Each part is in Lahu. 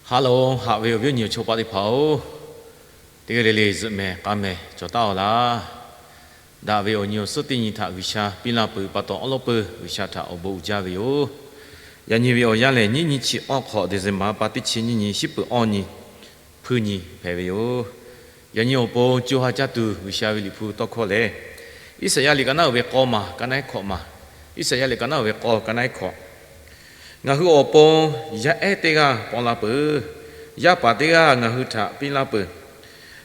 Ha loˬ, haꞈ ve awˬ viˉ awˬ nyi awˬ chaw paˆ teˇ hpaˍ-oˬ, teˇ g'aˇ le le zuhꞈ mehˍ k'a mehˍ cawˬ taˉ-aw laˇ. Daꞈ ve awˬ nyi awˬ suhˉ teˇ nyi htaꞈ G'uiˬsha piˇ laˇ peuˬ pa taw, awˉ lawˉ peuˬ G'uiˬsha htaꞈ awˬ bon uiˍ jaˇ ve yoˬ. Yaꞈ nyi ve awˬ yanˇ lehˬ, nyiˇ nyiˇ chi awˇ hk'awꞈ December pa teˇ chi nyiˇ nyi, shiˉ peuˬ awˇ nyi, hpuiˇ nyi hpehꞈ ve yoˬ. Yaꞈ nyi awˬ pon co ha caˇ tuˬ G'uiˬsha ve Liꞈ hpu tawˇ hkawˇ lehˬ, Iˉsaˍyaˆ liꞈ ka naˉ uiˍ ve k'aw maˬ ka naˉ hkawꞈ maˬ, Iˉsaˍyaˆ liꞈ ka naˉ uiˍ ve k'aw ka naˉ hkawꞈ. Ngaˬ hui awˬ pon yaˇ ehˉ teˇ g'aˇ paw la peuˬ. Yaˇ paˍ teˇ g'aˇ ngaˬ hui htaꞈ piˇ laˇ peuˬ.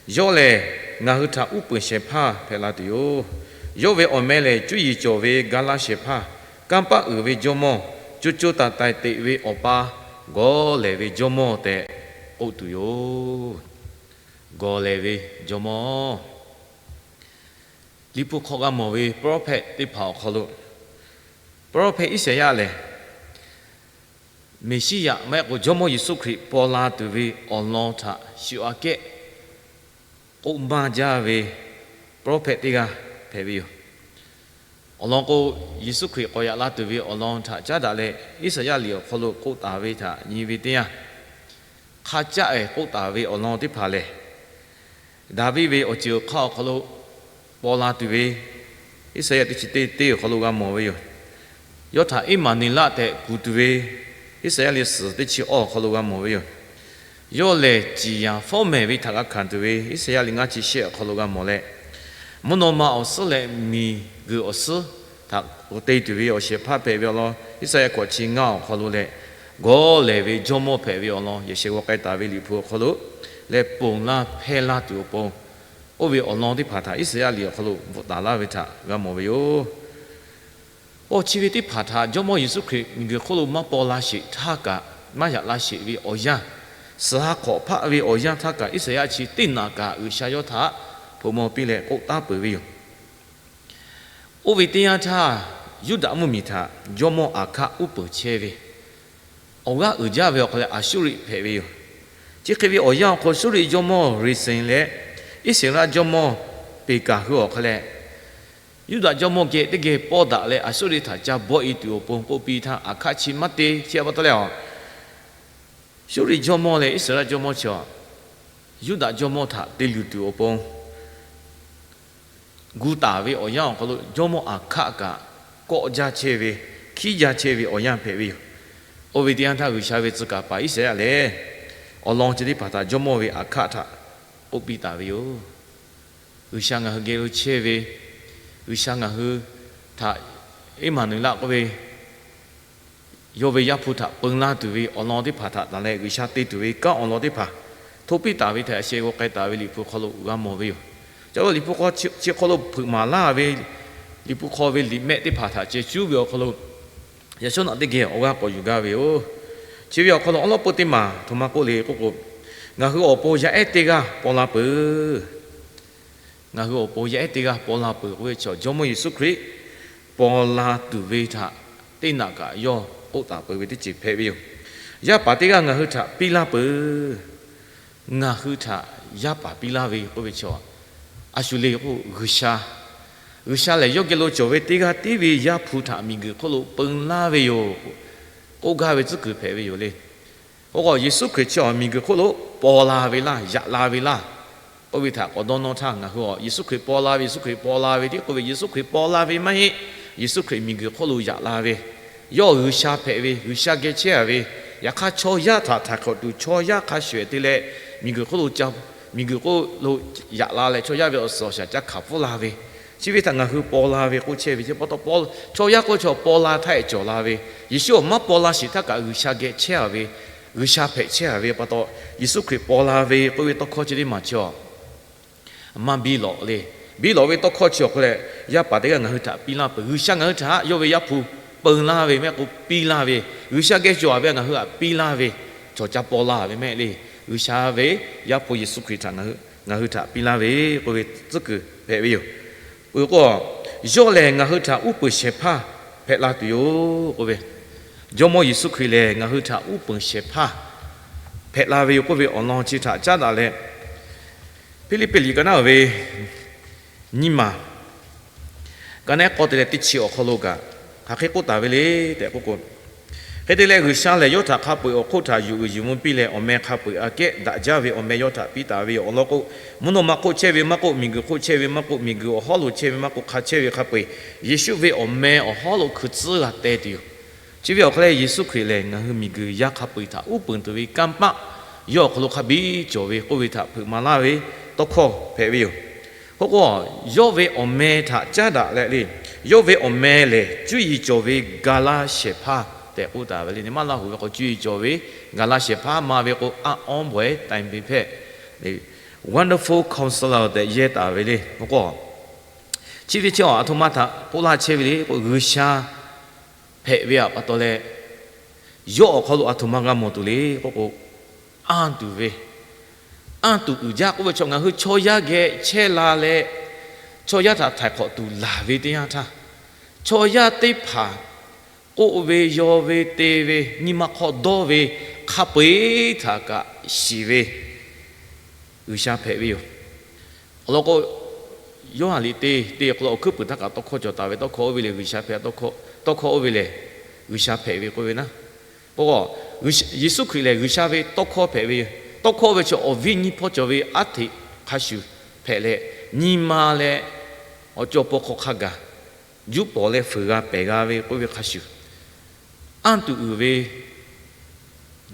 Yawˇ lehˬ, ngaˬ hui htaꞈ uˉ peunˍ shehˍ hpaˇ hpehꞈ la tuˬ yoˬ. Yawˇ ve awˬ meh lehˬ, cuˇ yiˍ cawˬ ve ga laˇ shehˍ hpaˇ, kanˇ paˆ uiˍ ve jawˇmawˇ, co co taiˍ taiˍ teꞈ ve awˬ pa, gawˬ lehˬ ve jawˇmawˇ tehꞈ k'oˆ tuˬ yoˬ. Gawˬ lehˬ ve jawˇmawˇ. Liꞈ hpu hk'aw g'a mawˬ ve prophet teˇ hpaˍ awˬ hk'aw lo, prophet Iˉsaˍyaˆ lehˬ, Meˍsiˉyaꞈ maˇ heˆ k'o Jawˇmawˇ Yeˍsuˆ Hkriꞈ paw la tuˬ ve awˬ lawn htaꞈ shu aꞈ kehˉ k'oˆ maˇ jaˇ ve prophet teˇ g'aˇ hpehꞈ ve yoˬ. Awˬ lawn k'o, Yeˍsuˆ Hkriꞈ k'awꞈ yaꞈ la tuˬ ve awˬ lawn htaꞈ caˉ daꞈ leh, Iˉsaˍyaˆ liꞈ awˬ hk'aw lo k'oˆ taˍ ve htaꞈ nyi ve teˇ yanˇ, hk'a caˆ ehˍ k'oˆ taˍ ve awˬ lawn teˇ hpaˍ lehˬ, Daˍviˆ ve awˬ ceuˬ awˬ hk'aˇ awˬ hk'aw lo paw la tuˬ ve, Iˉsaˍyaˆ teˇ chi teˇ teˇ awˬ hk'aw lo g'a mawˬ ve yoˬ. Yawˇ htaꞈ Eˇmaˍnuˍeˍlaˆ tehꞈ kuˬ tuˬ ve, Iˉsaˍyaˆ liꞈ suhˍ teˇ chi awˇ awˬ hk'aw lo g'a mawˬ ve yoˬ. Yawˇ lehˬ, ciˍ yanˍ fawˉ mehˍ ve htaꞈ g'a hkanˍ tuˬ ve, Iˉsaˍyaˆ liꞈ ngaˇ chi shehˆ awˬ hk'aw lo g'a mawˬ leh, mvuhˇ naw ma awˬ suhˉ leh miˬguiˬ awˬ suhˉ htaꞈ k'awꞈ te tuˬ ve awˬ shehˍ hpaˇ hpehꞈ ve awˬ lawn, Iˉsaˍyaˆ hkawꞈ chi ngaˇ awˬ hk'aw lo leh, gawˬ lehˬ ve jawˇmawˇ hpehꞈ ve awˬ lawn yehˬ shehˍ g'aw k'ai taˍ ve Liꞈ hpu awˬ hk'aw lo leh ponˬ laˇ hpehˇ laˇ tuˬ awˬ pon, oˇ ve awˬ lawn teˇ hpaˍ htaꞈ Iˉsaˍyaˆ liꞈ awˬ hk'aw lo bvuhꞈ taˍ laˇ ve htaꞈ g'a mawˬ ve yoˬ. Awˬ chi ve teˇ hpaˍ htaꞈ Jawˇmawˇ Yeˍsuˆ Hkriꞈ miˬguiˬ hk'oˆ lo maˇ paw la sheˍ htaˇ kaꞈ, maˇ yaꞈ la sheˍ ve awˬ yanˇ, suhˍ ha hk'awꞈ hpaˆ ve awˬ yanˇ htaˇ kaꞈ, Iˉsaˍyaˆ chi teˇ naꞈ kaꞈ G'uiˬsha yawˇ htaꞈ hpeuꞈ maw piˇ leh k'oˆ taˉ peuˬ ve yoˬ. Oˇ ve teˇ yanˇ htaˇ, Yuˇdaꞈ mvuhˇmiˬ htaꞈ jawˇmawˇ Aˍhkaˆ uˉ peunˍ chehˇ ve, awˬ g'aˇ uiˍ jaˇ ve awˬ hk'aw leh Aˍsuˇriˆ hpehꞈ ve yoˬ. Chi hk'e ve awˬ yanˇ awˬ hk'aw Suˇriˆ jawˇmawˇ Reˍseˍ leh Iˉsaˍreˍlaˆ jawˇmawˇ Peˍkaˍ hui awˬ hk'aw leh, Yuˇdaꞈ jawˇmawˇ geh teˇ geh pawˇ daꞈ leh Aˍsuˇriˆ htaꞈ ca bawˆ e tuˬ awˬ pon k'oˆ piˇ htaˇ, Aˍhkaˆ chi maˇ te chehˇ pa taw leh, Suˇriˆ jawˇmawˇ leh Iˉsaˍreˍlaˆ jawˇmawˇ chi Yuˇdaꞈ jawˇmawˇ htaꞈ te luˬ tuˬ awˬ pon gu taˍ ve awˬ yanˇ awˬ hk'aw lo jawˇmawˇ Aˍhkaˆ kaꞈ kawˆ jaˇ chehˇ ve, hkiˉ jaˇ chehˇ ve awˬ yanˇ hpehꞈ ve yoˬ. Oˇ ve teˇ yanˇ htaˇ G'uiˬsha ve tcuh kaˍ paˍ Iˉsaˍyaˆ lehˬ, awˬ lawn chi teˇ hpaˍ htaꞈ jawˇmawˇ ve Aˍhkaˆ htaꞈ k'oˆ piˇ taˍ ve yoˬ. G'uiˬsha ngaˬ hui geh lo chehˇ ve, G'uiˬsha ngaˬ hui htaꞈ Eˇmaˍnuˍeˍlaˆ k'oˆ ve, yawˇ ve Yaˇ hpu htaꞈ peun laˇ tuˬ ve awˬ lawn teˇ hpaˍ htaꞈ tanˬ leh G'uiˬsha te tuˬ ve kanˉ awˬ lawn teˇ hpaˍ htoˆ piˇ taˍ ve htaꞈ yehˬ shehˍ g'aw k'ai taˍ ve Liꞈ hpu hk'aw lo g'a mawˬ ve yoˬ. Ca lo Liꞈ hpu hk'aw chi hk'aw lo hpeuꞈ maˍ laˇ ve, Liꞈ hpu hk'aw ve liꞈ mehˆ teˇ hpaˍ htaꞈ ceh cuˉ ve awˬ hk'aw lo, yaꞈ shawˉ naꞈ teˇ geh awˬ g'aˇ k'awꞈ yuˬ gaˇ ve yoˬ. Chi ve awˬ hk'aw lo awˉ lawˉ peuˬ teˇ maˬ htoꞈ ma k'oˆ le k'oˆ k'o, ngaˬ hui awˬ pon yaˇ ehˉ teˇ g'aˇ paw la peuˬ. Ngaˬ hui awˬ pon yaˇ ehˉ teˇ g'aˇ paw la peuˬ k'oˆ ve chi Jawˇmawˇ Yeˍsuˆ Hkriꞈ paw la tuˬ ve htaꞈ teˇ naꞈ kaꞈ yawˇ k'oˆ taˍ peuˬ ve teˇ ceuˬ hpehꞈ ve yoˬ. Yaˇ paˍ teˇ g'aˇ ngaˬ hui htaꞈ piˇ laˇ peuˬ. Ngaˬ hui htaꞈ yaˇ paˍ piˇ laˇ ve k'oˆ ve chi, a shu le k'o G'uiˬsha, G'uiˬsha lehˬ yawˇ geh lo cawˬ ve teˇ g'aˇ tiˉ ve Yaˇ hpu htaꞈ miˬguiˬ hk'oˆ lo peun laˇ ve yoˬ k'oˆ gaˇ ve tcuhˉ kuiˬ hpehꞈ ve yoˬ le. Oˇ k'o Yeˍsuˆ Hkriꞈ chi miˬguiˬ hk'oˆ lo paw la ve laˇ, yaꞈ la ve laˇ k'oˆ ve htaꞈ k'awꞈ dawˇ nawˇ htaˇ, ngaˬ hui Yeˍsuˆ Hkriꞈ paw la ve, Yeˍsuˆ Hkriꞈ paw la ve tiˉ k'oˆ ve, Yeˍsuˆ Hkriꞈ paw la ve maˇ heˆ. Yeˍsuˆ Hkriꞈ miˬguiˬ hk'oˆ lo yaꞈ la ve, yawˇ G'uiˬsha hpehꞈ ve, G'uiˬsha geh chehˇ a ve, yaꞈ hk'aˇ chaw yaˇ htaꞈ htaiˍ hk'awꞈ tuˬ chaw yaˇ hk'a shuˍ ehˍ te leh, miˬguiˬ hk'oˆ lo ca, miˬguiˬ hk'oˆ lo yaꞈ la leh chaw yaˇ ve awˬ suhˍ awˬ shaˍ ca hkanˍ pfuhˇ la ve, chi ve htaꞈ ngaˬ hui paw la ve k'oˆ chehˇ ve chi pa taw, chaw yaˇ k'oˆ chaw paw la htaˇ ehˍ cawˬ la ve, Yeˍsuˆ awˬ maˇ paw la sheˍ htaˇ kaꞈ G'uiˬsha geh chehˇ a ve, G'uiˬsha hpehꞈ chehˇ a ve pa taw, Yeˍsuˆ Hkriꞈ paw la ve k'oˆ ve tawˇ hkawˇ chi teˇ maˬ chi maˇ biˇ lawꞈ le. Biˇ lawꞈ ve tawˇ hkawˇ chi awˬ hk'aw leh, yaˇ paˍ teˇ g'aˇ ngaˬ hui htaꞈ piˇ laˇ peuˬ. G'uiˬsha ngaˬ hui htaꞈ yawˇ ve Yaˇ hpu peun laˇ ve mehˆ k'o piˇ laˇ ve, G'uiˬsha geh cawˬ a ve ngaˬ hui htaꞈ piˇ laˇ ve, chaw ca paw la ve mehˆ le. G'uiˬsha ve Yaˇ hpu Yeˍsuˆ Hkriꞈ htaꞈ ngaˬ hui htaꞈ piˇ laˇ ve k'oˆ ve tcuhˉ kuiˬ hpehꞈ ve yoˬ. Peuˬ k'o, yawˇ lehˬ ngaˬ hui htaꞈ uˉ peunˍ shehˍ hpaˇ hpehꞈ la tuˬ yoˬ k'oˆ ve, Jawˇmawˇ Yeˍsuˆ Hkriꞈ lehˬ ngaˬ hui htaꞈ uˉ peunˍ shehˍ hpaˇ hpehꞈ la ve yoˬ k'oˆ ve awˬ lawn chi htaꞈ caˉ daꞈ leh, Hpiˇliˇpiˆ liꞈ ka naˉ uiˍ ve nyiˇ maˬ ka naˉ k'awˇ te leh teˇ chi awˬ hk'aw lo kaꞈ hk'aˬ hk'e k'oˆ taˍ ve le tehꞈ k'oˆ k'o, Hk'e te leh, G'uiˬsha lehˬ yawˇ htaꞈ hk'a peu-eˬ awˬ hk'oˆ htaꞈ yuˬ uiˍ yuˬ mvuh piˇ leh, awˬ meh hk'a peu-eˬ aꞈ kehˉ daꞈ jaˇ ve awˬ meh yawˇ htaꞈ piˇ taˍ ve yoˬ. Awˬ lawn k'o, mvuhˇ naw ma hk'oˆ chehˇ ve maˇ k'oˆ, miˬguiˬ hk'oˆ chehˇ ve maˇ k'oˆ, miˬguiˬ awˬ hawˉ lo chehˇ ve maˇ k'oˆ, hk'a chehˇ ve hk'a peu-eˬ Yeˍsuˆ ve awˬ meh awˬ hawˉ lo hkui tcuhˉ g'a teh tuˬ yoˬ. Chi ve awˬ hk'aw leh, Yeˍsuˆ Hkriꞈ lehˬ ngaˬ hui miˬguiˬ yaˇ hk'a peu-eˬ htaꞈ uˉ peunˍ tuˬ ve kanˇ paˆ yawˇ awˬ hk'aw lo hk'a biˇ cawˬ ve k'oˆ ve htaꞈ hpeuꞈ maˍ laˇ ve tawˇ hkawˇ hpehꞈ ve yoˬ. K'o k'o, yawˇ ve awˬ meh htaꞈ caˉ daꞈ leh le, yawˇ ve awˬ meh lehˬ cuˇ yiˍ cawˬ ve ga laˇ shehˍ hpaˇ tehꞈ k'oˆ taˍ ve le. Maˇ laˇ hoꞈ ve k'o, cuˇ yiˍ cawˬ ve ga laˇ shehˍ hpaˇ, maˇ ve k'o, aˉ awˉ bawehˇ taˍ ve hpehꞈ, Wonderful Counselor tehꞈ yehˇ taˍ ve le. K'o k'o, chi ve chi a htoꞈ ma htaꞈ k'oˆ laˇ chehˇ ve le k'o, G'uiˬsha hpehꞈ ve pa taw leh, yawˇ awˬ hk'aw lo a htoꞈ ma g'a mawˬ tuˬ le k'o k'o, anˇ tuˬ ve, anˇ tuˬ uiˍ jaˇ k'oˆ ve chaw, ngaˬ hui chaw yaˇ geh chehˇ la leh, chaw yaˇ htaꞈ htaiˍ hk'awꞈ tuˬ laˬ ve teˇ yanˇ htaˇ, chaw yaˇ teˇ hpaˍ k'oˆ ve, yaw ve, te ve, nyi ma hk'aw dawˇ ve, hk'a peu-eˬ htaꞈ kaꞈ shiˍ ve G'uiˬsha hpehꞈ ve yoˬ. Awˬ lawn k'o, Yoˇhanˬ liꞈ teˇ, teˇ hk'aw lo awˬ hkuiˉ puiˍ htaˇ kaꞈ tawˇ hkawˇ cawˬ taˍ ve, tawˇ hkawˇ oˇ ve lehˬ G'uiˬsha hpehꞈ, tawˇ hkawˇ oˇ ve lehˬ G'uiˬsha hpehꞈ ve k'oˆ ve naˉ. K'o, Yeˍsuˆ Hkriꞈ lehˬ G'uiˬsha ve tawˇ hkawˇ hpehꞈ ve yoˬ. Tawˇ hkawˇ ve chi awˬ viˉ nyiˇ hpawˇ cawˬ ve aˉ hteꞈ hk'a shuˍ hpehꞈ leh, nyi ma leh awˬ cawˬ paw hk'aw hk'a gaˬ juˇ pawˍ leh fuiˍ g'a pehˬ g'a ve k'oˆ ve hk'a shuˍ, anˇ tuˬ uiˍ ve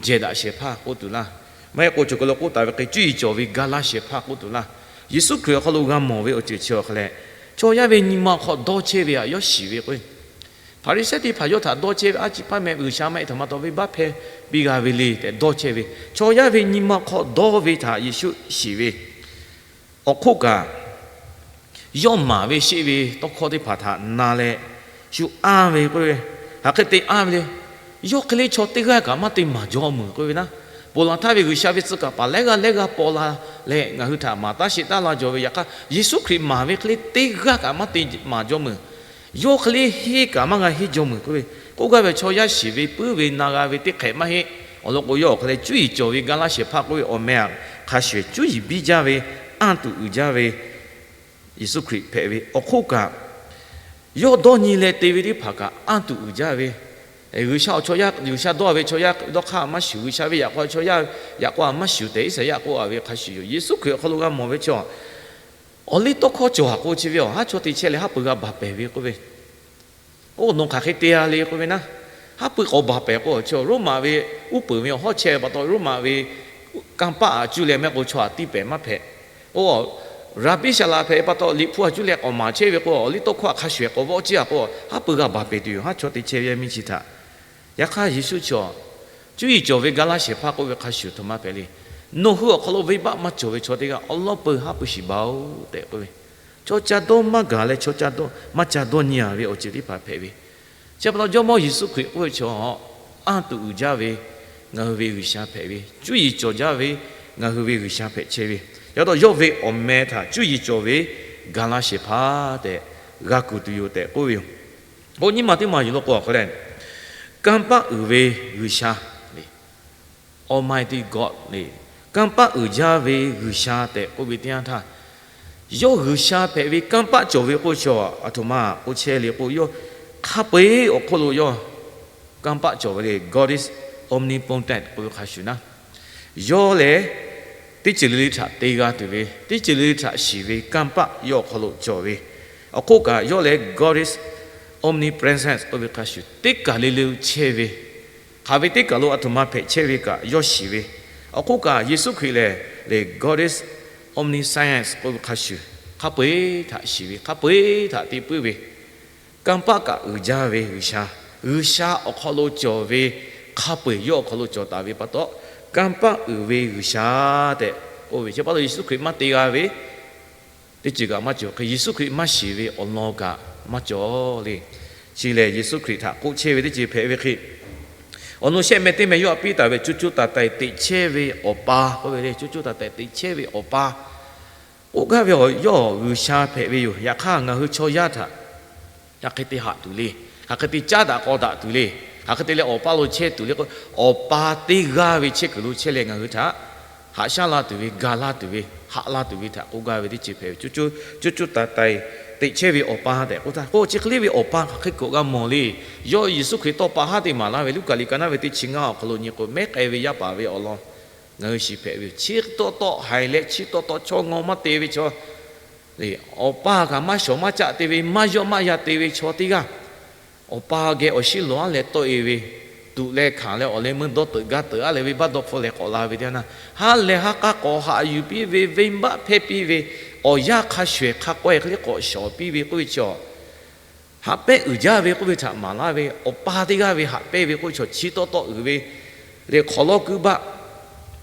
jehˬ daꞈ shehˍ hpaˇ k'oˆ tuˬ laˇ, maˇ heˆ k'o, cawˬ k'ai lo k'oˆ taˍ ve hk'e, cuˇ yiˍ cawˬ ve ga laˇ shehˍ hpaˇ k'oˆ tuˬ laˇ. Yeˍsuˆ Hkriꞈ awˬ hk'aw lo g'a mawˬ ve awˬ ceuˬ chi awˬ hk'a leh, chaw yaˇ ve nyi ma hk'aw dawˇ chehˇ ve htaꞈ yawˇ shiˍ ve k'o, Hpaˍriˍsehˇ teˇ hpaˍ yawˇ htaꞈ dawˇ chehˇ ve, A ciˉ paˇ meh, G'uiˬsha maˇ heˆ, htaꞈ ma taw venˇbaˆ hpehˇ piˇ g'a ve le tehꞈ dawˇ chehˇ ve, chaw yaˇ ve nyi ma hk'aw dawˇ ve htaꞈ Yeˍsuˆ shiˍ ve, awˬ hk'oˆ kaꞈ yawˇ maˍ ve sheˆ ve tawˇ hkawˇ teˇ hpaˍ htaꞈ na leh shu anˇ ve k'oˆ ve, hk'aˬ hk'e te anˇ ve le. Yawˇ hk'e le chaw teˇ g'aˇ kaꞈ maˇ te maˍ jaw meuˬ k'oˆ ve naˉ. Ponˬ laˬ htaˇ ve G'uiˬsha ve tcuh kaˍ paˍ lehˉ g'aˇ lehˉ g'aˇ paw la leh ngaˬ hui htaꞈ maˍ taˉ sheˍ taˉ la jaw ve, yaꞈ hk'aˇ Yeˍsuˆ Hkriꞈ maˍ ve hk'e le teˇ g'aˇ kaꞈ maˇ te maˍ jaw meuˬ. Yawˇ hk'e le henˇ kaꞈ maˇ g'a henˇ jaw meuˬ k'oˆ ve, k'oˆ gaˇ ve chaw yaˇ shiˍ ve puiˉ ve na g'a ve teˇ hk'ehꞈ maˇ heˆ. Awˬ lawn k'o, yawˇ awˬ hk'a leh cuˇ yiˍ cawˬ ve ga laˇ shehˍ hpaˇ k'oˆ ve awˬ meh hk'a shuˍ cuˇ yiˍ biˇ jaˇ ve, anˇ tuˬ uiˍ jaˇ ve Yeˍsuˆ Hkriꞈ hpehꞈ ve awˬ hk'oˆ kaꞈ, yawˇ dawˇ nyi leh te ve teˇ hpaˍ kaꞈ anˇ tuˬ uiˍ jaˇ ve, G'uiˬsha awˬ chaw yaˇ, G'uiˬsha dawˇ ve chaw yaˇ dawˇ hk'aˇ maˇ shuˍ, G'uiˬsha ve yaꞈ k'o chaw yaˇ yaꞈ k'o a maˇ shuˍ tehꞈ Iˉsaˍyaˆ k'oˆ a ve hk'a shuˍ yoˬ. Yeˍsuˆ Hkriꞈ awˬ hk'aw lo g'a mawˬ ve chaw, awˬ liˇ tawˇ hkawˇ cawˬ haꞈ k'o chi ve, awˬ haˉ chaw te chehˇ leh haˉ pui g'a baˬ pehˍ ve k'oˆ ve, oˇ nawˬ hk'aˬ hk'e te a le k'oˆ ve naˉ, haˉ pui k'awꞈ baˬ pehˍ k'o, chaw Roˉmaꞈ ve uˉ peunˍ ve awˬ hawˉ chehˇ ve pa taw, Roˉmaꞈ ve kanˇ paˆ aꞈ cuˇ leh mehˆ k'o chaw aꞈ tiˇ pehˍ maˇ hpehꞈ. Oˇ, raˍbiˆ saˍ laꞈ hpehꞈ pa taw, liꞈ hpu aꞈ cuˇ leh k'awꞈ maˍ chehˇ ve k'o, awˬ liˇ tawˇ hkawˇ aꞈ hk'a shuˍ ehˍ k'awꞈ vawˆ ciˇ a k'o, haˉ pui g'a baˬ pehˍ tuˬ yoˬ, haˉ chaw te chehˇ ve yaˇ miˇ chi htaꞈ. Yaꞈ hk'aˇ Yeˍsuˆ chi, cuˇ yiˍ cawˬ ve ga laˇ shehˍ hpaˇ k'oˆ ve hk'a shuˍ htoꞈ ma hpehꞈ le. Nawˬ hui awˬ hk'aw lo venˇbaˆ maˇ cawˬ ve chaw teˇ g'aˇ awˉ lawˉ peu haˉ pui shiˍ baˬ-oˬ tehꞈ k'oˆ ve, chaw ca dawˇ maˇ gaˬ leh chaw ca dawˇ maˇ ca dawˇ nyi a ve awˬ ceuˬ teˇ hpaˍ hpehꞈ ve. Chi pa taw Jawˇmawˇ Yeˍsuˆ Hkriꞈ k'oˆ ve chaw, anˇ tuˬ uiˍ jaˇ ve ngaˬ hui ve G'uiˬsha hpehꞈ ve, cuˇ yiˍ cawˬ jaˇ ve ngaˬ hui ve G'uiˬsha hpehꞈ chehˇ ve, yaꞈ taw yawˇ ve awˬ meh htaꞈ cuˇ yiˍ cawˬ ve ga laˇ shehˍ hpaˇ tehꞈ g'a kuˬ tuˬ yoˬ tehꞈ k'oˆ ve yoˬ. K'o, nyiˇ maˬ teˇ maˬ yuˬ law k'o, a hk'a leh, kanˇ paˆ uiˍ ve G'uiˬsha le, Almighty God le, kanˇ paˆ uiˍ jaˇ ve G'uiˬsha tehꞈ k'oˆ ve teˇ yanˇ htaˇ, yawˇ G'uiˬsha hpehꞈ ve kanˇ paˆ cawˬ ve k'oˆ chaw, aˬ htoꞈ ma k'oˆ chehˇ le k'o, yawˇ hk'a peu-eˬ awˬ hk'oˆ lo yawˇ kanˇ paˆ cawˬ ve le. God is omnipotent k'oˆ ve hk'a shuˍ naˉ, yawˇ lehˬ teˇ ceuˬ le le htaꞈ te g'a tuˬ ve, teˇ ceuˬ le le htaꞈ shiˍ ve kanˇ paˆ yawˇ awˬ hk'aw lo cawˬ ve, awˬ hk'oˆ kaꞈ yawˇ lehˬ God is omnipresent k'oˆ ve hk'a shuˍ, teˇ kaˬ le le chehˇ ve, hk'aˬ ve teˇ kaˬ lo aˬ htoꞈ ma hpehꞈ chehˇ ve kaꞈ yawˇ shiˍ ve, awˬ hk'oˆ kaꞈ Yeˍsuˆ Hkriꞈ lehˬ le God is omniscience k'oˆ ve hk'a shuˍ, hk'a peu-eˬ htaꞈ shiˍ ve, hk'a peu-eˬ htaꞈ te puiˉ ve, kanˇ paˆ kaꞈ uiˍ jaˇ ve G'uiˬsha, G'uiˬsha awˬ hk'aw lo cawˬ ve hk'a peu-eˬ yawˇ awˬ hk'aw lo cawˬ taˍ ve pa taw, kanˇ paˆ uiˍ ve G'uiˬsha tehꞈ k'oˆ ve. Chi pa taw Yeˍsuˆ Hkriꞈ maˇ te g'a ve teˇ ceuˬ kaꞈ maˇ cawˬ hk'e, Yeˍsuˆ Hkriꞈ maˇ shiˍ ve awˬ lawn kaꞈ maˇ cawˬ le. Chi lehˬ Yeˍsuˆ Hkriꞈ htaꞈ k'oˆ chehˇ ve teˇ ceuˬ hpehꞈ ve hk'e, awˬ nu shehˆ meh teˇ meh yawˇ htaꞈ piˇ taˍ ve, co co taiˍ taiˍ teꞈ chehˇ ve Awˬ pa k'oˆ ve le. Co co taiˍ taiˍ teꞈ chehˇ ve Awˬ pa k'oˆ gaˇ ve, yawˇ G'uiˬsha hpehꞈ ve yoˬ. Yaꞈ hk'aˇ ngaˬ hui chaw yaˇ htaꞈ hk'aˬ hk'e te haꞈ tuˬ le, hk'aˬ hk'e te caˉ daꞈ k'aw daꞈ tuˬ le, hk'aˬ hk'e te leh Awˬ pa lo chehˇ tuˬ le k'o, Awˬ pa teˇ g'aˇ ve chehˇ kuiˬ lo chehˇ leh ngaˬ hui htaꞈ haꞈ shaˉ la tuˬ ve, ga laˇ tuˬ ve, haꞈ laˇ tuˬ ve htaꞈ k'oˆ gaˇ ve teˇ ceuˬ hpehꞈ ve. Co co taiˍ taiˍ teꞈ chehˇ ve Awˬ pa tehꞈ k'oˆ htaˇ k'o, chi hk'e le ve Awˬ pa hk'aˬ hk'e k'awꞈ g'a mawˬ le. Yawˇ Yeˍsuˆ Hkriꞈ tawˇ pa haˉ te maˍ laˇ ve Luˉkaꞈ liꞈ ka naˉ ve teˇ chi ngaˇ awˬ hk'aw lo nyi k'o, mehˉ k'ai ve yaˇ paˍ ve awˬ lawn ngaˬ hui shiˍ hpehꞈ ve yoˬ. Chi taw taw haiˬ leh chi taw taw chaw ngaw maˇ te ve chaw, Awˬ pa kaꞈ maˇ shawˍ maˇ caˆ te ve, maˇ yawˆ maˇ yan te ve chaw teˇ g'aˇ, Awˬ pa geh awˬ shinˉ lawˬ aˉ leh tawˆ e ve, tuꞈ leh hkanˍ leh awˬ leh meuˇ dawˇ teuꞈ gaˇ teuꞈ aˉ leh venˇbaˆ dawˇ hpfuhˇ leh k'awꞈ la ve teˇ yanˇ, ha lehˬ ha k'a k'awꞈ haꞈ yuˬ piˇ ve, venˇbaˆ hpehˇ piˇ ve, awˬ yanˇ hk'a shuˍ ehˍ hk'a k'awehˇ hk'e le k'awꞈ shawˍ piˇ ve k'oˆ ve chaw, haꞈ pehnˇ uiˍ jaˇ ve k'oˆ ve htaꞈ maˍ laˇ ve, Awˬ pa teˇ g'aˇ ve haꞈ pehnˇ ve k'oˆ ve chaw chi taw taw uiˍ ve le. Hk'awꞈ lawˇ kuiˇ baˆ,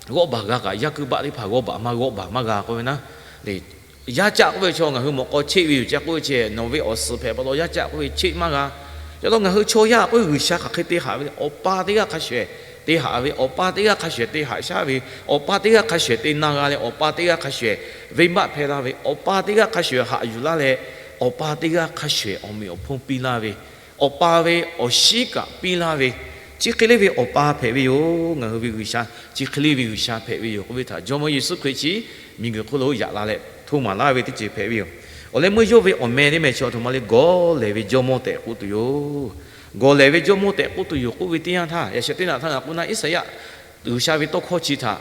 g'awˇ baˬ g'a kaꞈ yaˇ kuiˇ baˆ teˇ hpaˍ g'awˇ baˬ maˇ g'awˇ baˬ maˇ g'a k'oˆ ve naˉ le. Yaˇ caˆ k'oˆ ve chaw ngaˬ hui mawꞈ k'aw cheˆ ve yoˬ ca k'oˆ ve che, nawˬ ve awˬ suhˍ hpehꞈ pa taw yaˇ caˆ k'oˆ ve cheˆ maˇ g'a. Ca taw ngaˬ hui chaw yaˇ k'oˆ ve G'uiˬsha hk'aˬ hk'e te haꞈ ve le. Awˬ pa teˇ g'aˇ hk'a shuˍ ehˍ te haꞈ ve, Awˬ pa teˇ g'aˇ hk'a shuˍ ehˍ te haꞈ shaˉ ve, Awˬ pa teˇ g'aˇ hk'a shuˍ ehˍ te na g'a leh, Awˬ pa teˇ g'aˇ hk'a shuˍ ehˍ venˇbaˆ hpehˇ laˇ ve, Awˬ pa teˇ g'aˇ hk'a shuˍ ehˍ haꞈ yuˬ laˇ leh, Awˬ pa teˇ g'aˇ hk'a shuˍ ehˍ awˬ meꞈ awˬ hponˇ piˇ laˇ ve, Awˬ pa ve awˬ shinˉ kaꞈ piˇ laˇ ve, chi hk'e le ve Awˬ pa hpehꞈ ve yoˬ. Ngaˬ hui ve G'uiˬsha chi hk'e le ve G'uiˬsha hpehꞈ ve yoˬ k'oˆ ve htaꞈ Jawˇmawˇ Yeˍsuˆ Hkriꞈ chi miˬguiˬ hk'oˆ lo yaꞈ la leh hto maˍ laˇ ve teˇ ceuˬ hpehꞈ ve yoˬ. Awˬ leh meuˇ yawˇ ve awˬ meh teˇ meh chi a htoꞈ ma le, gawˬ lehˬ ve Jawˇmawˇ tehꞈ k'oˆ tuˬ yoˬ. Gawˬ lehˬ ve Jawˇmawˇ tehꞈ k'oˆ tuˬ yoˬ k'oˆ ve teˇ yanˇ htaˇ, yaꞈ sheh teˇ naꞈ htaˇ ngaˬ k'oˆ naˉ, Iˉsaˍyaˆ G'uiˬsha ve tawˇ hkawˇ chi htaꞈ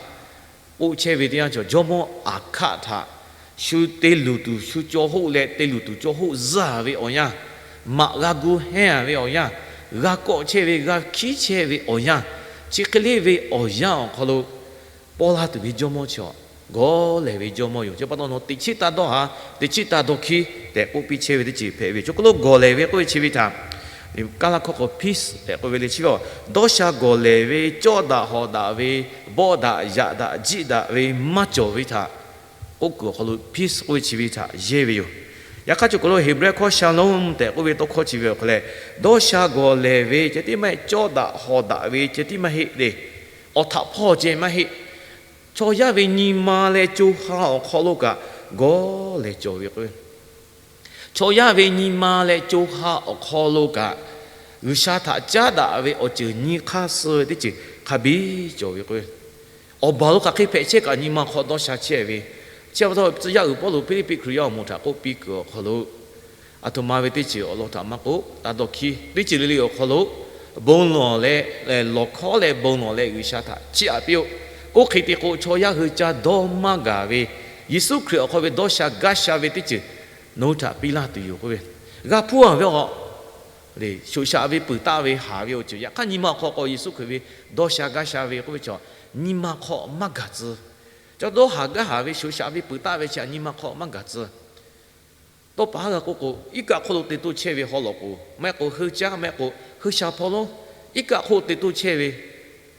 k'oˆ chehˇ ve teˇ yanˇ cawˬ, Jawˇmawˇ Aˍhkaˆ htaꞈ shu te luˬ tuˬ shu caw hoˆ leh te luˬ tuˬ caw hoˆ zuhˇ ve awˬ yanˇ, maꞈ g'a gu hehnˇ ve awˬ yanˇ, g'a kawˆ chehˇ ve g'a hkiˉ chehˇ ve awˬ yanˇ, chi hk'e le ve awˬ yanˇ awˬ hk'aw lo pawˇ laˇ tuˬ ve Jawˇmawˇ chi gawˬ lehˬ ve Jawˇmawˇ yoˬ. Chi pa taw nawˬ teꞈ chiˉ taˇ dawˇ haˍ, teꞈ chiˉ taˇ dawˇ hkiˉ tehꞈ k'oˆ piˇ chehˇ ve teˇ ceuˬ hpehꞈ ve yoˬ. Chi k'oˆ lo gawˬ lehˬ ve k'oˆ ve chi ve htaꞈ Kaˇlaˇ hkawˇ k'o peace tehꞈ k'oˆ ve le. Chi ve dawˇ sha gawˬ lehˬ ve, cawˇ daꞈ hawˍ daꞈ ve, bawˆ daꞈ yaꞈ daꞈ jiˆ daꞈ ve maˇ cawˬ ve htaꞈ k'oˆ kuiˬ awˬ hk'aw lo peace k'oˆ ve chi ve htaꞈ yehˇ ve yoˬ. Yaꞈ hk'aˇ chi k'oˆ lo Heˍbrehˇ hkawˇ shalom tehꞈ k'oˆ ve tawˇ hkawˇ chi ve awˬ hk'aw leh, dawˇ sha gawˬ lehˬ ve ceh tiˉ maˇ heˆ, cawˇ daꞈ hawˍ daꞈ ve ceh tiˉ maˇ heˆ le. Awˬ htaꞈ hpawˇ ceh maˇ heˆ. Chaw yaˇ ve nyi ma leh co ha awˬ hk'aw lo kaꞈ gawˬ lehˬ cawˬ ve k'o, chaw yaˇ ve nyi ma leh co ha awˬ hk'aw lo kaꞈ G'uiˬsha htaꞈ caˉ daꞈ ve awˬ ceuˬ nyi hk'aˇ suh ve teˇ ceuˬ hk'a biˇ cawˬ ve k'o, awˬ baˬ lo hk'aˬ hk'e hpehꞈ chehˇ kaꞈ nyi ma hk'aw dawˇ sha chehˇ ve. Chi pa taw tcuh yaˇ uiˍ Pawˇluꞈ Hpiˇliˇpiˆ Hkriꞈ yaˇ awˬ moˍ htaꞈ k'oˆ piˇ kuiˬ awˬ hk'aw lo, a htoꞈ ma ve teˇ ceuˬ awˬ lawn htaꞈ maˇ k'oˆ, taˇ dawˇ hkiˉ. Teˇ ceuˬ le le awˬ hk'aw lo bon lawˬ leh, lawˬ hkawˉ leh bon lawˬ leh G'uiˬsha htaꞈ chiˇ aꞈ piˇ-oˆ. Oˇ hk'e te k'o, chaw yaˇ hui ca dawˇ maˇ gaˬ ve, Yeˍsuˆ Hkriꞈ awˬ hk'aw ve dawˇ sha gaˇ sha ve teˇ ceuˬ nawˬ hui htaꞈ piˇ laˇ tuˬ yoˬ k'oˆ ve, g'a hpuˇ a ve a shoꞈ shaꞈ ve peuˬ taˆ ve haˍ ve awˬ ceuˬ yaꞈ hk'aˇ nyi ma awˬ hk'aw k'o Yeˍsuˆ Hkriꞈ ve dawˇ sha gaˇ sha ve k'oˆ ve chaw, nyi ma hk'aw maˇ gaˬ tcuh. Chaw dawˇ haˍ gaˇ haˍ ve shoꞈ shaꞈ ve peuˬ taˆ ve chi nyi ma hk'aw maˇ gaˬ tcuh. Tawˇ pa haˉ g'a k'oˆ k'o, iˉ kaˆ hk'oˆ lo te toˇ chehˇ ve haw lawꞈ k'oˍ maˇ heˆ k'o, heuˆ caˉ maˇ heˆ k'o, heuˆ sha hpawˇ lonˉ, iˉ kaˆ hk'oˆ te toˇ chehˇ ve,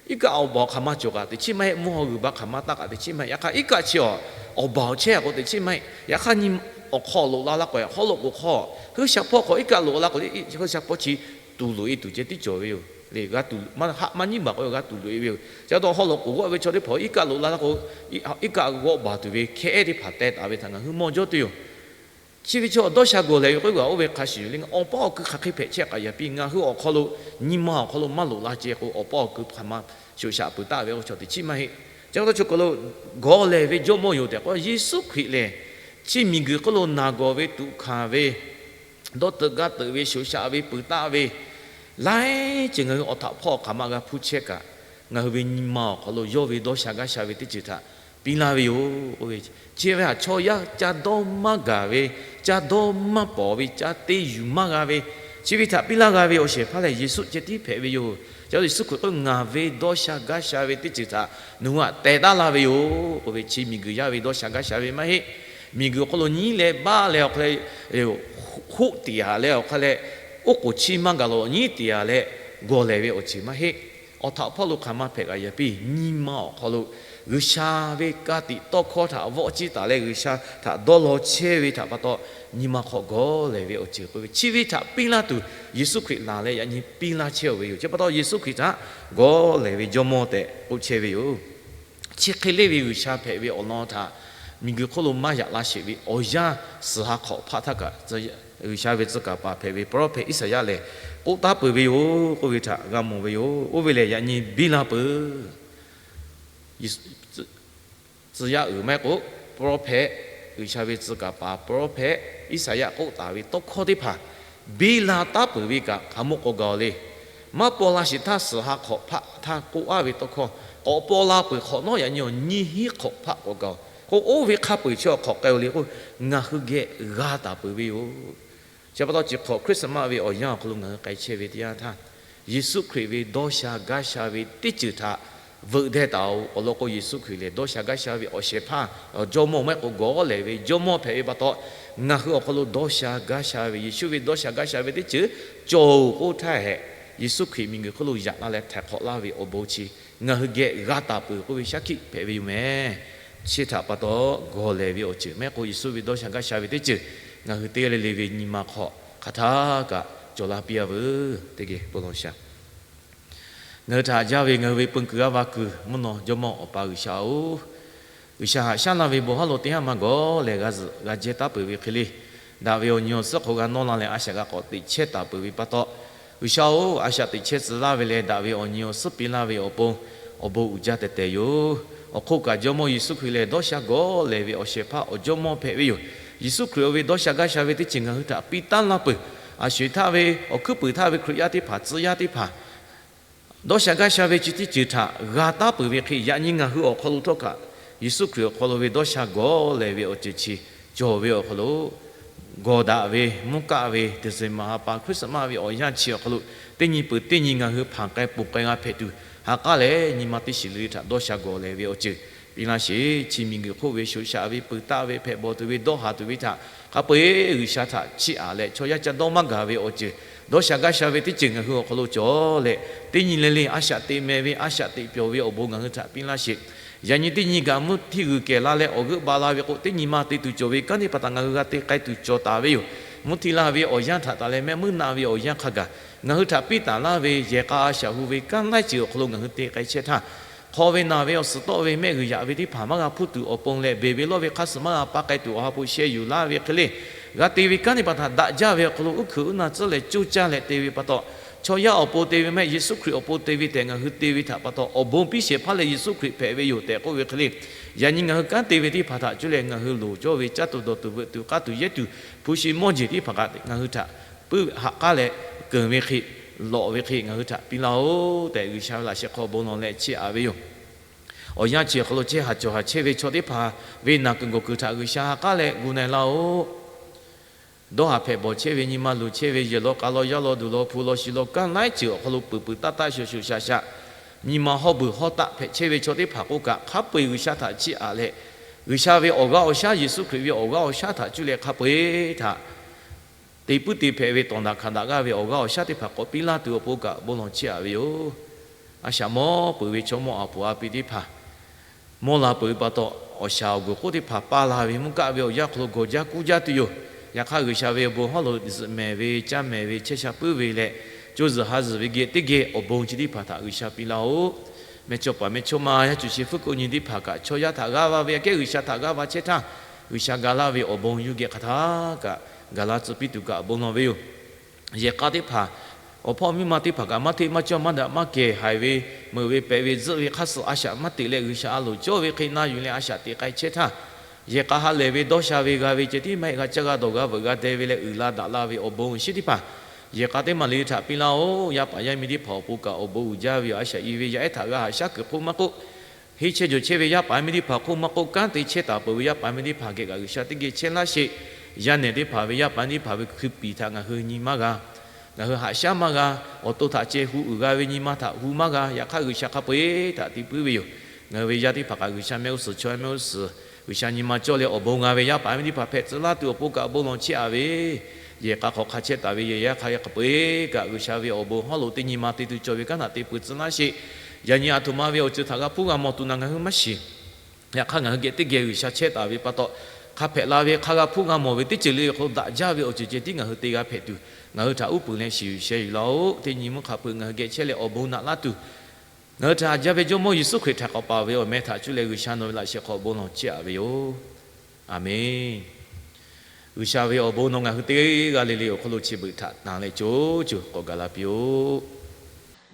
iˉ kaˆ awˬ baˬ hk'aˬ ma cawˬ kaꞈ teꞈ chiˉ maˇ heˆ, mvuhˇ haw g'uiˬ baˬ hk'aˬ ma taˇ kaꞈ teꞈ chiˉ maˇ heˆ. Yaꞈ hk'aˇ iˉ kaˆ chi awˬ baˬ awˬ chehˇ a k'o teꞈ chiˉ maˇ heˆ. Yaꞈ hk'aˇ nyi awˬ hk'aw loꞈ la la k'o, haw lawꞈ k'oˍ hk'aw, heuˆ sha hpawˇ hk'aw iˉ kaˆ loꞈ la k'o, heuˆ sha hpawˇ chi tuˍ loꞈ e tuˬ ceh tiˉ cawˬ ve yoˬ le. G'a tuˬ maˇ haˆ maˇ nyiˉ baˬ k'o g'a tuˬ loꞈ e ve yoˬ. Chi pa taw haw lawꞈ k'oˍ g'awˆ ve chaw teˇ hpaˍ iˉ kaˆ loꞈ la la k'o, iˉ kaˆ g'awˆ baˬ tuˬ ve hkehˉ ehˉ teˇ hpaˍ teh taˍ ve htaꞈ ngaˬ hui mawˇ jawˇ tuˬ yoˬ. Chi ve chaw dawˇ sha gawˬ lehˬ ve k'oˆ g'a oˇ ve hk'a shuˍ yoˬ le. Awˬ paˇ awˬ ku hk'aˬ hk'e hpehꞈ chehˇ k'aꞈ yaꞈ piˇ, ngaˬ hui awˬ hk'aw lo nyi ma awˬ hk'aw lo maˇ loꞈ la ceh k'o, awˬ paˇ awˬ ku hk'aˬ ma shoꞈ shaꞈ peuˬ taˆ ve k'o chaw teꞈ chiˉ maˇ heˆ. Chi pa taw chaw k'o lo gawˬ lehˬ ve Jawˇmawˇ yoˬ tehꞈ k'o, Yeˍsuˆ Hkriꞈ lehˬ chi miˬguiˬ hk'oˆ lo naˬ gawˬ ve tuꞈ hkanˍ ve, dawˇ teuꞈ gaˇ teuꞈ ve, shoꞈ shaꞈ ve peuˬ taˆ ve, laiˉ ceuˬ ngaˬ hui awˬ htaꞈ hpawˇ hk'aˬ ma g'a hpuˇ chehˇ kaꞈ, ngaˬ hui ve nyi ma awˬ hk'aw lo yawˇ ve dawˇ sha gaˇ sha ve teˇ ceuˬ htaꞈ piˇ laˇ ve yoˬ k'oˆ ve. Chi ve htaꞈ chaw yaˇ ca dawˇ maˇ gaˬ ve, ca dawˇ maˇ pawˍ ve, ca te yuˬ maˇ g'a ve, chi ve htaꞈ piˇ laˇ g'a ve awˬ shehˍ hpaˇ lehˬ Yeˍsuˆ ceh tiˉ hpehꞈ ve yoˬ. Ca Yeˍsuˆ Hkriꞈ k'oˆ, ngaˬ ve dawˇ sha gaˇ sha ve teˇ ceuˬ htaꞈ nawˬ hui htaꞈ teh taˉ laˇ ve yoˬ k'oˆ ve. Chi miˬguiˬ yaˇ ve dawˇ sha gaˇ sha ve maˇ heˆ. Miˬguiˬ awˬ hk'aw lo nyiˉ leh baˆ leh awˬ hk'a leh, hoˆ teꞈ a leh awˬ hk'a leh, oˉ k'oˍ chiˇ maˇ gaˬ lo nyiˉ teꞈ a leh gawˬ lehˬ ve awˬ ceuˬ maˇ heˆ. Awˬ htaꞈ hpawˇ lo hk'aˬ ma hpehꞈ kaꞈ yaꞈ piˇ, nyi ma awˬ hk'aw lo G'uiˬsha ve ka tiꞈ tawˇ hkawˇ htaꞈ vawˆ ciˇ taˍ leh G'uiˬsha htaꞈ dawˇ law chehˇ ve htaꞈ pa taw, nyi ma hk'aw gawˬ lehˬ ve awˬ ceuˬ k'oˆ ve, chi ve htaꞈ piˇ laˇ tuˬ Yeˍsuˆ Hkriꞈ laˬ leh yaꞈ nyi piˇ laˇ chehˇ ve yoˬ. Chi pa taw Yeˍsuˆ Hkriꞈ htaꞈ gawˬ lehˬ ve Jawˇmawˇ tehꞈ k'oˆ chehˇ ve yoˬ. Chi hk'e le ve G'uiˬsha hpehꞈ ve awˬ lawn htaꞈ miˬguiˬ hk'oˆ lo maˇ yaꞈ la sheˍ ve awˬ yanˇ suhˍ ha hk'awꞈ hpaˆ htaˇ kaꞈ, G'uiˬsha ve tcuh kaˍ paˍ hpehꞈ ve pawˇ lawˇ hpehꞈ Iˉsaˍyaˆ lehˬ k'oˆ taˍ peuˬ ve yoˬ k'oˆ ve htaꞈ g'a mawˬ ve yoˬ. Oˇ ve lehˬ yaꞈ nyi biˇ laˇ peuˬ. Tcuh yaˇ uiˍ maˇ heˆ k'o, pawˇ lawˇ hpehꞈ G'uiˬsha ve tcuh kaˍ paˍ prophet Iˉsaˍyaˆ k'oˆ taˍ ve tawˇ hkawˇ teˇ hpaˍ biˇ la taˉ peuˬ ve kaꞈ hk'aˬ mawˇ k'oˆ gaˬ-oˬ le. Maˇ paw la sheˍ htaˇ suhˍ ha hk'awꞈ hpaˆ htaˇ k'oˆ aˉ ve tawˇ hkawˇ, k'awꞈ paw la peuˬ hk'awꞈ nawˉ yaꞈ nyi awˬ nyiˇ hinˉ hk'awꞈ hpaˆ k'oˆ gaˬ-oˬ. K'o oˇ ve hk'a peu-eˬ chi awˬ hk'awꞈ k'ai-o le k'o, ngaˬ hui geh g'a taˍ peuˬ ve yoˬ. Chi pa taw chi hk'awꞈ Christmas ve awˬ yanˇ awˬ hk'aw lo ngaˬ hui k'ai chehˇ ve teˇ yanˇ htaˇ, Yeˍsuˆ Hkriꞈ ve dawˇ sha gaˇ sha ve teˇ ceuˬ htaꞈ veuꞈ deh taˍ-oˬ. Awˬ lawn k'o, Yeˍsuˆ Hkriꞈ lehˬ dawˇ sha gaˇ sha ve awˬ shehˍ hpaˇ awˬ jawˇmawˇ maˇ heˆ k'o gawˬ lehˬ ve jawˇmawˇ hpehꞈ ve pa taw, ngaˬ hui awˬ hk'aw lo dawˇ sha gaˇ sha ve, Yeˍsuˆ ve dawˇ sha gaˇ sha ve teˇ ceuˬ cawˬ-oˬ k'oˆ htaˇ hehꞈ, Yeˍsuˆ Hkriꞈ miˬguiˬ hk'oˆ lo yaꞈ la leh htaiˍ hk'awꞈ laˇ ve awˬ bon chi ngaˬ hui geh g'a taˍ peuˬ k'oˆ ve shaˉ hkiˆ hpehꞈ ve yoˬ meh. Chi htaꞈ pa taw, gawˬ lehˬ ve awˬ ceuˬ maˇ heˆ k'o Yeˍsuˆ ve dawˇ sha gaˇ sha ve teˇ ceuˬ ngaˬ hui teˇ g'aˇ le le ve nyi ma hk'aw hk'aˬ htaˇ kaꞈ cawˬ la piˇ-a veuˬ. Teˇ geh bon lawˬ sha. Ngaˬ hui htaꞈ jaˇ ve ngaˬ hui ve peu kuiˬ g'aˇ va kuiˬ mvuhˇ naw jawˇmawˇ Awˬ pa G'uiˬsha-oˬ, G'uiˬsha haꞈ shaˉ laˇ ve bon hawˉ lo teˇ haˉ maˇ gawˬ lehˬ g'a zuhꞈ g'a jehˇ taˉ peuˬ ve hk'e le, daꞈ ve awˬ nyi awˬ suhˉ hk'aw g'a nawˇ la leh a shaꞈ g'a k'awꞈ teꞈ chehˇ taˍ peuˬ ve pa taw, G'uiˬsha-oˬ, a shaꞈ teꞈ chehˇ tcuh laˇ ve leh daꞈ ve awˬ nyi awˬ suhˉ piˇ laˇ ve awˬ pon, awˬ bon uiˍ jaˇ tehˬ tehˬ yoˬ. Awˬ hk'oˆ kaꞈ, Jawˇmawˇ Yeˍsuˆ Hkriꞈ lehˬ dawˇ sha gawˬ lehˬ ve awˬ shehˍ hpaˇ awˬ jawˇmawˇ hpehꞈ ve yoˬ. Yeˍsuˆ Hkriꞈ-oˬ ve dawˇ sha gaˇ sha ve teˇ ceuˬ ngaˬ hui htaꞈ piˇ taˉ laˇ peuˬ. A sho-eˬ htaˇ ve, awˬ hkuiˉ puiˍ htaˇ ve Hkriꞈ yaˇ teˇ hpaˍ, tcuh yaˇ teˇ hpaˍ dawˇ sha gaˇ sha ve chi teˇ ceuˬ htaꞈ g'a taˉ peuˬ ve hk'e, yaꞈ nyi ngaˬ hui awˬ hk'aw lo htawˇ kaꞈ Yeˍsuˆ Hkriꞈ awˬ hk'aw lo ve dawˇ sha gawˬ lehˬ ve awˬ ceuˬ chi cawˬ ve awˬ hk'aw lo, gawˬ daꞈ ve mvuhˇ kaˆ ve December ha pa Christmas ve awˬ yanˇ chi awˬ hk'aw lo, teˇ nyi peuˬ teˇ nyi ngaˬ hui hpanˍ k'ai ponˬ k'ai g'a hpehꞈ tuˬ, ha k'aˉ leh nyi ma teˇ shiˍ le le htaꞈ dawˇ sha gawˬ lehˬ ve awˬ ceuˬ piˇ laˇ sheˍ. Chi miˬguiˬ hk'oˆ ve shoꞈ shaꞈ ve peuˬ taˆ ve hpehꞈ bawˬ tuˬ ve dawˇ haˍ tuˬ ve htaꞈ hk'a peu-eˬ G'uiˬsha htaꞈ chiˇ aꞈ leh, chaw yaˇ ca dawˇ maˇ gaˬ ve awˬ ceuˬ, dawˇ sha gaˇ sha ve teˇ ceuˬ ngaˬ hui awˬ hk'aw lo cawˬ leh, teˇ nyi le le a shaꞈ teꞈ mehˍ ve, a shaꞈ teꞈ pyawˬ ve awˬ bon ngaˬ hui htaꞈ piˇ laˇ sheˍ. Yaꞈ nyi teˇ nyi kaꞈ mvuhˇ htiˇ g'uiˬ kehˬ la leh awˬ g'euˆ ba la ve k'o, teˇ nyi ma te tuˬ cawˬ ve kanˉ teˇ hpaˍ htaꞈ ngaˬ hui g'a te k'ai tuˬ cawˬ taˍ ve yoˬ. Mvuhˇ htiˇ laˇ ve awˬ yanˇ htaꞈ taˍ leh mehˆ muiˉ naˆ ve awˬ yanˇ hk'a gaˬ, ngaˬ hui htaꞈ piˇ taˍ laˇ ve yehˬ k'a a shaꞈ hu ve kanˉ laiˉ ceuˬ awˬ hk'aw lo ngaˬ hui te k'ai chehˇ htaˇ, hk'aw ve naˬ ve awˬ suhˍ tawˆ ve mehˆ g'uiˬ yaꞈ ve teˇ hpaˍ maˇ g'a hpuˇ tuˬ awˬ pon leh, beˬ ve lawˇ ve hk'aˇ suh maˇ g'a pa k'ai tuˬ awˬ ha hpu sheh yuˬ laˇ ve hk'e le, g'a te ve kanˉ teˇ hpaˍ htaꞈ daꞈ jaˇ ve awˬ hk'aw lo uˉ hkeuꞈ uˉ na tcuhˉ leh coˇ caˇ leh te ve pa taw, chaw yaˇ awˬ pon te ve maˇ heˆ, Yeˍsuˆ Hkriꞈ awˬ pon te ve tehꞈ ngaˬ hui te ve htaꞈ pa taw, awˬ bon piˇ shehˍ hpaˇ leh Yeˍsuˆ Hkriꞈ hpehꞈ ve yoˬ tehꞈ k'oˆ ve hk'e le, yaꞈ nyi ngaˬ hui kanˉ te ve teˇ hpaˍ htaꞈ cuˇ leh ngaˬ hui loˍ cawˇ ve caˇ tuˬ dawˬ tuˬ veuꞈ tuˬ k'aˇ tuˬ yehˇ tuˬ hpu shi mawˇ jeˬ teˇ hpaˍ kaꞈ ngaˬ hui htaꞈ puiˉ haꞈ k'aˉ leh keunˍ ve hk'e, lawꞈ ve hk'e ngaˬ hui htaꞈ piˇ laˇ-oˬ tehꞈ, G'uiˬsha ve laꞈ sheh hk'aw bon lawˬ leh chiˇ aꞈ ve yoˬ. Awˬ yanˇ chi awˬ hk'aw lo chehˇ haˍ cawˬ haˍ chehˇ ve chaw teˇ hpaˍ ve naˬ kuiˬ gawˬ kuiˬ htaꞈ G'uiˬsha ha k'aˉ leh gu na-e laˇ-oˬ. Dawˇ haˍ hpehꞈ bawˬ chehˇ ve, nyi ma luˬ chehˇ ve, yehˬ law k'a law yaˇ law duˬ law hpu law shi law kanˉ laiˉ ceuˬ awˬ hk'aw lo peuˬ peuˬ taˆ taˆ shoꞈ shoꞈ shaꞈ shaꞈ, nyi ma hawˇ beuˬ hawˇ taˆ hpehꞈ chehˇ ve chaw teˇ hpaˍ k'oˆ kaꞈ, hk'a peu-eˬ G'uiˬsha htaꞈ chiˇ aꞈ leh, G'uiˬsha ve awˬ g'aˇ awˬ shaˉ, Yeˍsuˆ Hkriꞈ ve awˬ g'aˇ awˬ shaˉ htaꞈ cuˇ leh hk'a peu-eˬ htaꞈ te puiˉ te hpehꞈ ve tawˍ daꞈ hkanˍ daꞈ g'aˇ ve awˬ g'aˇ awˬ shaˉ teˇ hpaˍ k'awꞈ piˇ laˇ tuˬ awˬ pon kaꞈ bon lawˬ chiˇ aꞈ ve yoˬ. A shaꞈ mawˇ peuˬ ve chaw mawˇ a poˍ a pi teˇ hpaˍ mawˇ la peuˬ ve pa taw, awˬ shaˍ awˬ g'uiˬ k'oˆ teˇ hpaˍ paˇ la ve mvuhˇ kaˆ ve awˬ yanˇ hk'aw lo gawˬ jaˇ kuˇ jaˇ tuˬ yoˬ. Yaꞈ hk'aˇ, G'uiˬsha ve awˬ bon hawˉ lo zuhꞈ mehˍ ve, caˇ mehˍ ve, chehˇ sha puiˉ ve leh, co zuhˬ ha zuhˬ ve geh teˇ geh awˬ bon chi teˇ hpaˍ htaꞈ G'uiˬsha piˇ laˇ-oˬ. Mehˇchawˇ paˍ mehˇchawˇma yaˇ cuˬ chi fuˉ k'oˆ nyi teˇ hpaˍ kaꞈ, chaw yaˇ htaꞈ g'aˇ va ve aꞈ kehˉ G'uiˬsha htaꞈ g'aˇ va chehˇ htaˇ, G'uiˬsha ga laˇ ve awˬ bon yuˇ geh hk'aˬ htaˇ kaꞈ gaˬ la tcuh piˇ tuˬ kaꞈ bon lawˬ ve yoˬ. Yehˬ k'a teˇ hpaˍ, awˬ hpawˇ miˇ ma teˇ hpaˍ kaꞈ maˇ hteˆ maˇ cawˇ maˇ daꞈ maˇ kehˬ haiˬ ve, meuꞈ ve pehꞈ ve tzuhˆ ve hk'aˇ suh a shaꞈ maˇ teꞈ leh, G'uiˬsha a loˍ cawˇ ve hk'e na yuˬ leh a shaꞈ teꞈ k'ai chehˇ htaˇ, yehˬ k'a ha lehˬ ve dawˇ sha ve g'a ve ceh tiˉ maˇ heˆ, g'a caˇ g'a dawˬ g'a veuꞈ g'a deh ve leh uiˍ la daꞈ la ve awˬ bon awˬ shinˉ teˇ hpaˍ yehˬ k'a teˇ maˬ le htaꞈ piˇ laˇ-oˬ. Yaˇ paˍ yaˇ miˇ teˇ hpaˍ awˬ pon kaꞈ awˬ bon uiˍ jaˇ ve yoˬ. A shaꞈ i ve yaˇ ehˉ htaꞈ g'a haꞈ shaˉ kuiˬ hk'oˆ maˇ k'oˆ, henˇ chehˇ jawˬ chehˇ ve yaˇ paˍ yaˇ miˇ teˇ hpaˍ hk'oˆ maˇ k'oˆ, kanˉ te chehˇ taˍ peuˬ ve yaˇ paˍ yaˇ miˇ teˇ hpaˍ geh kaꞈ G'uiˬsha teˇ geh chehˇ laˇ sheˍ. Yaˇ nehˬ teˇ hpaˍ ve yaˇ paˍ yaˇ miˇ teˇ hpaˍ ve hkui piˍ htaꞈ ngaˬ hui nyi maˇ g'a. Ngaˬ hui haꞈ shaˉ maˇ g'a. Awˬ to htaꞈ ceh hu uiˍ g'a ve nyi ma htaꞈ hu maˇ g'a. Yaꞈ hk'aˇ, G'uiˬsha hk'a peu-eˬ htaꞈ te puiˉ ve yoˬ. Ngaˬ hui ve yaˇ teˇ hpaˍ kaꞈ G'uiˬsha mehˆ g'uˇ suhˍ chaw mehˆ g'uˇ suhˍ G'uiˬsha nyi ma cawˇ leh awˬ bon g'a ve yaˇ paˍ yaˇ miˇ teˇ hpaˍ hpehꞈ tcuh laˇ tuˬ awˬ pon kaꞈ bon lawˬ chiˇ aꞈ ve, yehˬ k'a hk'aw hk'a chehˇ taˍ ve yehˬ yaˇ hk'a yaˇ hk'a peu-eˬ kaꞈ G'uiˬsha ve awˬ bon hawˉ lo teˇ nyi ma te tuˬ cawˬ ve kanˉ htaꞈ te peuˬ tcuh laˇ sheˍ. Yaꞈ nyi a htoꞈ ma ve awˬ ceuˬ htaꞈ g'a hpuˇ g'a mawˬ tuˬ na ngaˬ hui maˇ shiˍ. Yaꞈ hk'aˇ, ngaˬ hui geh teˇ geh G'uiˬsha chehˇ taˍ ve pa taw, hk'a hpehꞈ la ve hk'a g'a hpuˇ g'a mawˬ ve teˇ ceuˬ le awˬ hk'aw lo daꞈ jaˇ ve awˬ ceuˬ ceh tiˉ ngaˬ hui te g'a hpehꞈ tuˬ, ngaˬ hui htaꞈ uˉ peunˍ leh shiˍ yuˬ sheh yuˬ laˇ-oˬ. Teˇ nyi mvuhˇ hk'a peu-eˬ ngaˬ hui geh chehˇ leh awˬ bon naꞈ laˇ tuˬ, ngaˬ hui htaꞈ haꞈ jaˇ ve Jawˇmawˇ Yeˍsuˆ Hkriꞈ htaꞈ k'awꞈ paˍ ve awˬ meh htaꞈ cuˇ leh G'uiˬsha nawˬ ve laꞈ sheh hk'aw bon lawˬ chiˇ aꞈ ve yoˬ. Aˬmenˍ. G'uiˬsha ve awˬ bon nawˬ ngaˬ hui teˇ g'aˇ le le awˬ hk'aw lo chi beuꞈ htaꞈ tanˍ leh co co k'awꞈ gaˬ la piˇ-oˆ.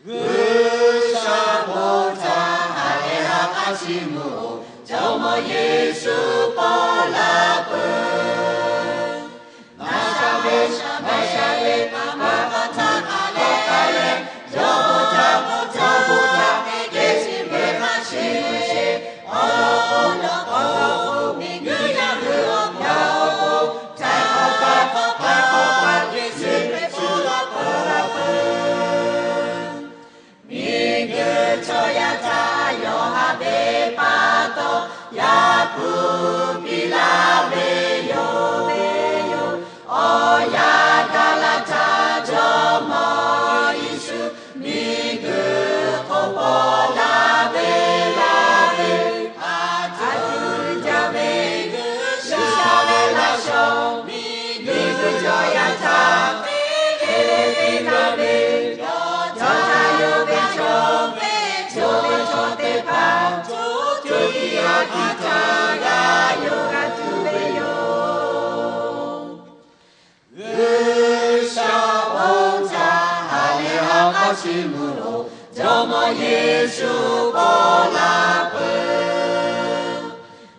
G'uiˬsha bon htaꞈ haꞈ leh ha k'aˉ chiˇ mvuh-oˬ. Jawˇmawˇ Yeˍsuˆ pawˆ la peuˬ. Naˍzaˍrehˆ, Naˍzaˍrehˆ, a ma k'aw htaˇ k'aˬ leh k'aˬ leh, jawˇmawˇ htaꞈ k'awꞈ caˇ k'oˆ htaˇ, teˇ geh chi ve hk'a sheˍ sheˍ, awˬ lawn k'o, awˬ lawn k'o, miˬguiˬ yaˇ hui awˬ hk'aw lo, htaˇ k'awꞈ pa k'awꞈ pa k'awꞈ pa, Yeˍsuˆ Hkriꞈ pawˆ la peuˬ. Miˬguiˬ chaw yaˇ htaꞈ yawˇ haꞈ ve pa taw, Yaˇ hpu piˇ laˇ ve yoˬ ve yoˬ. Awˬ yanˇ gaˬ la htaˇ, Jawˇmawˇ Yeˍsuˆ miˬguiˬ hk'oˆ pawˆ la ve laˇ ve, a htoꞈ jaˇ ve G'uiˬsha ve laꞈ shawˍ, miˬguiˬ chaw yaˇ htaꞈ hk'e te la ve, yawˇ htaꞈ yonˍ ve chaw ve chaw ve chaw teˇ hpaˍ, co co tiꞈ yaˇ hkiˇ htaˇ g'a yonˍ g'a tuˬ ve yoˬ. G'uiˬsha awˬ bon htaꞈ ha lehˬ ha k'aˉ chi mvuhˇ lo, Jawˇmawˇ Yeˍsuˆ pawˆ la peuˬ.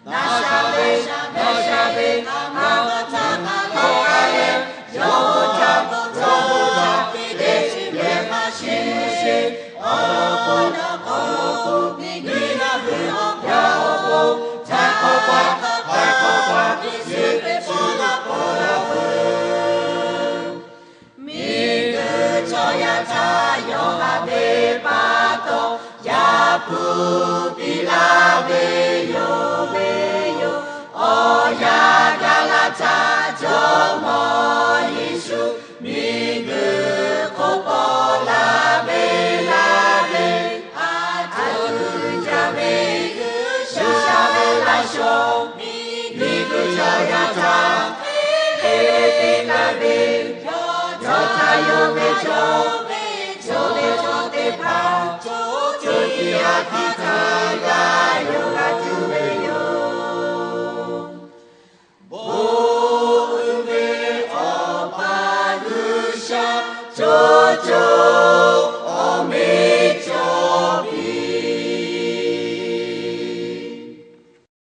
Naˍzaˍrehˆ, Naˍzaˍrehˆ, a ma k'aw htaˇ k'aˬ leh k'aˬ leh, yawˇ htaꞈ k'awꞈ caˇ k'oˆ htaˇ, teˇ geh chi ve hk'a sheˍ sheˍ, awˬ lawn k'o, awˬ lawn k'o, miˬguiˬ yaˇ hui awˬ hk'aw lo, htaˇ k'awꞈ pa k'awꞈ pa, Yeˍsuˆ Hkriꞈ pawˆ la peuˬ. Miˬguiˬ chaw yaˇ htaꞈ yawˇ haꞈ ve pa taw, Yaˇ hpu piˇ laˇ ve yoˬ ve yoˬ. Awˬ yanˇ gaˬ la htaˇ, Jawˇmawˇ Yeˍsuˆ miˬguiˬ hk'oˆ pawˆ la ve laˇ ve, a htoꞈ jaˇ ve G'uiˬsha ve laꞈ shawˍ, miˬguiˬ chaw yaˇ htaꞈ hk'e te la ve, yawˇ htaꞈ yonˍ ve chaw ve chaw ve chaw teˇ hpaˍ, co co tiꞈ yaˇ hkiˇ htaˇ g'a yonˍ g'a tuˬ ve yoˬ. Bon uiˍ ve Awˬ pa G'uiˬsha, co co